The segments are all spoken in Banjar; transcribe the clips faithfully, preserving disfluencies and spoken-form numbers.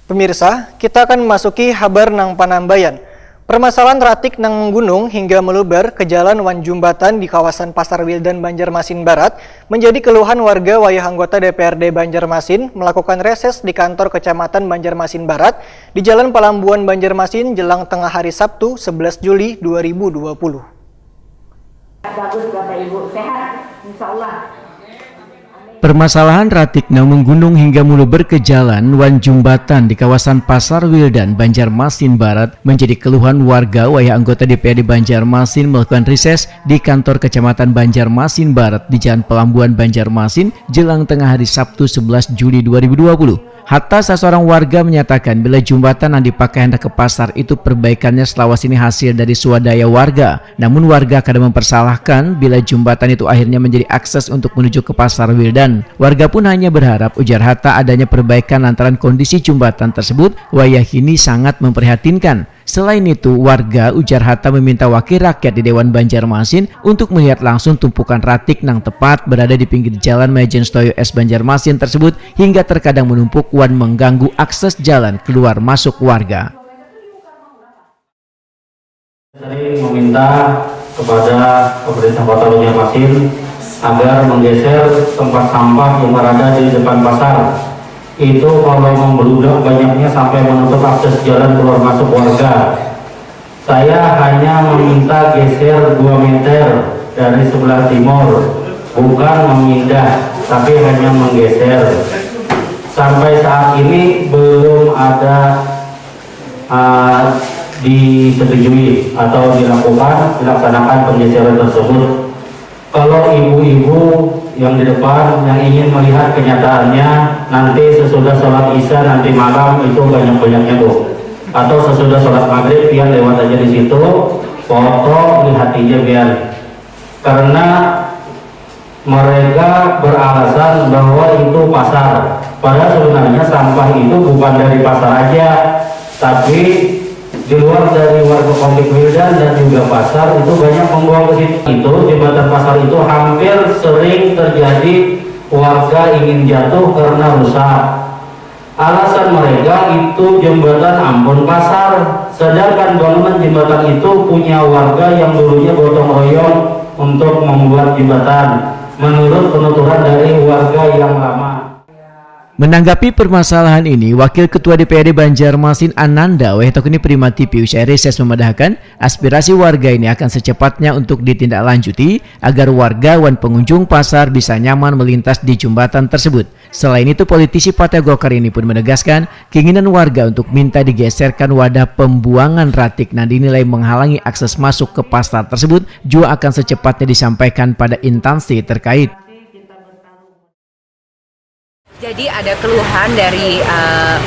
Pemirsa, kita akan memasuki habar nang panambayan. Permasalahan ratik nang menggunung hingga meluber ke jalan wan jumbatan di kawasan Pasar Wildan, Banjarmasin Barat, menjadi keluhan warga wayah anggota D P R D Banjarmasin melakukan reses di kantor Kecamatan Banjarmasin Barat di Jalan Palambuan, Banjarmasin, jelang tengah hari Sabtu, sebelas Juli dua ribu dua puluh. Bagus Bapak Ibu, sehat, insya Allah. Permasalahan ratik nang menggunung hingga muluber ke jalan wan jumbatan di kawasan Pasar Wildan, Banjarmasin Barat, menjadi keluhan warga wayah anggota D P R D Banjarmasin melakukan reses di kantor Kecamatan Banjarmasin Barat di Jalan Pelambuan, Banjarmasin, jelang tengah hari Sabtu, sebelas Juli dua ribu dua puluh. Hatta saseorang warga menyatakan bila jumbatan yang dipakai hendak ke pasar itu perbaikannya selawas ini hasil dari swadaya warga. Namun warga kada mempersalahkan bila jumbatan itu akhirnya menjadi akses untuk menuju ke Pasar Wildan. Warga pun hanya berharap, ujar Hatta, adanya perbaikan lantaran kondisi jumbatan tersebut wayah kini sangat memprihatinkan. Selain itu, warga, ujar Hatta, meminta wakil rakyat di Dewan Banjarmasin untuk melihat langsung tumpukan ratik nang tepat berada di pinggir jalan Majen Stoyo S Banjarmasin tersebut hingga terkadang menumpuk wan mengganggu akses jalan keluar masuk warga. Sering meminta kepada pemerintah kota Banjarmasin agar menggeser tempat sampah yang berada di depan pasar. Itu kalau membludak banyaknya sampai menutup akses jalan keluar masuk warga. Saya hanya meminta geser dua meter dari sebelah timur, bukan memindah, tapi hanya menggeser. Sampai saat ini belum ada uh, disetujui atau dilakukan, dilaksanakan penggeseran tersebut. Kalau ibu-ibu yang di depan yang ingin melihat kenyataannya, nanti sesudah sholat isya nanti malam itu banyak-banyaknya, Bu. Atau sesudah sholat maghrib, pian lewat aja di situ, foto, lihat aja pian. Karena mereka beralasan bahwa itu pasar. Padahal sebenarnya sampah itu bukan dari pasar aja, tapi di luar dari warga Komplek Wildan dan juga pasar itu banyak membuang ke situ. Itu jembatan pasar itu hampir sering terjadi warga ingin jatuh karena rusak. Alasan mereka itu jembatan Ambon Pasar, sedangkan bangunan jembatan itu punya warga yang dulunya gotong royong untuk membuat jembatan menurut penuturan dari warga yang lama. Menanggapi permasalahan ini, Wakil Ketua D P R D Banjarmasin Ananda Wehtok ini Prima T V usai reses memadahakan aspirasi warga ini akan secepatnya untuk ditindaklanjuti agar warga wan pengunjung pasar bisa nyaman melintas di jumbatan tersebut. Selain itu, politisi Partai Golkar ini pun menegaskan keinginan warga untuk minta digeserkan wadah pembuangan ratik yang dinilai menghalangi akses masuk ke pasar tersebut juga akan secepatnya disampaikan pada instansi terkait. Jadi ada keluhan dari uh,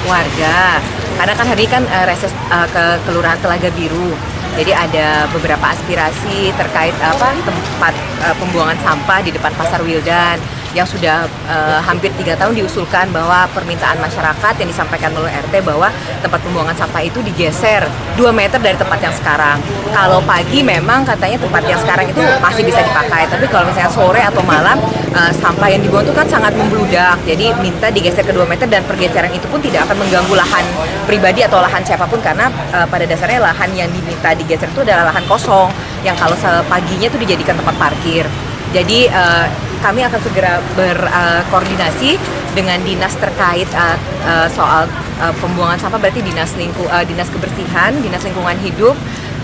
warga, karena kan hari ini kan uh, reses uh, ke Kelurahan Telaga Biru, jadi ada beberapa aspirasi terkait apa tempat uh, pembuangan sampah di depan Pasar Wildan yang sudah uh, hampir tiga tahun diusulkan bahwa permintaan masyarakat yang disampaikan melalui R T bahwa tempat pembuangan sampah itu digeser dua meter dari tempat yang sekarang. Kalau pagi memang katanya tempat yang sekarang itu masih bisa dipakai, tapi kalau misalnya sore atau malam uh, sampah yang dibuang itu kan sangat membludak. Jadi minta digeser ke dua meter dan pergeseran itu pun tidak akan mengganggu lahan pribadi atau lahan siapapun karena uh, pada dasarnya lahan yang diminta digeser itu adalah lahan kosong yang kalau paginya itu dijadikan tempat parkir. Jadi uh, kami akan segera berkoordinasi uh, dengan dinas terkait uh, uh, soal uh, pembuangan sampah, berarti dinas lingku uh, dinas kebersihan, dinas lingkungan hidup,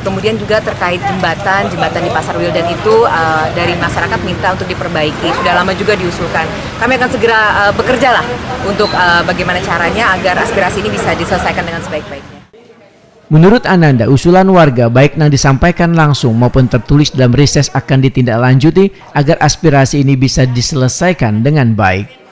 kemudian juga terkait jembatan, jembatan di Pasar Wildan itu uh, dari masyarakat minta untuk diperbaiki. Sudah lama juga diusulkan. Kami akan segera uh, bekerjalah untuk uh, bagaimana caranya agar aspirasi ini bisa diselesaikan dengan sebaik-baiknya. Menurut Ananda, usulan warga baik yang disampaikan langsung maupun tertulis dalam reses akan ditindaklanjuti agar aspirasi ini bisa diselesaikan dengan baik.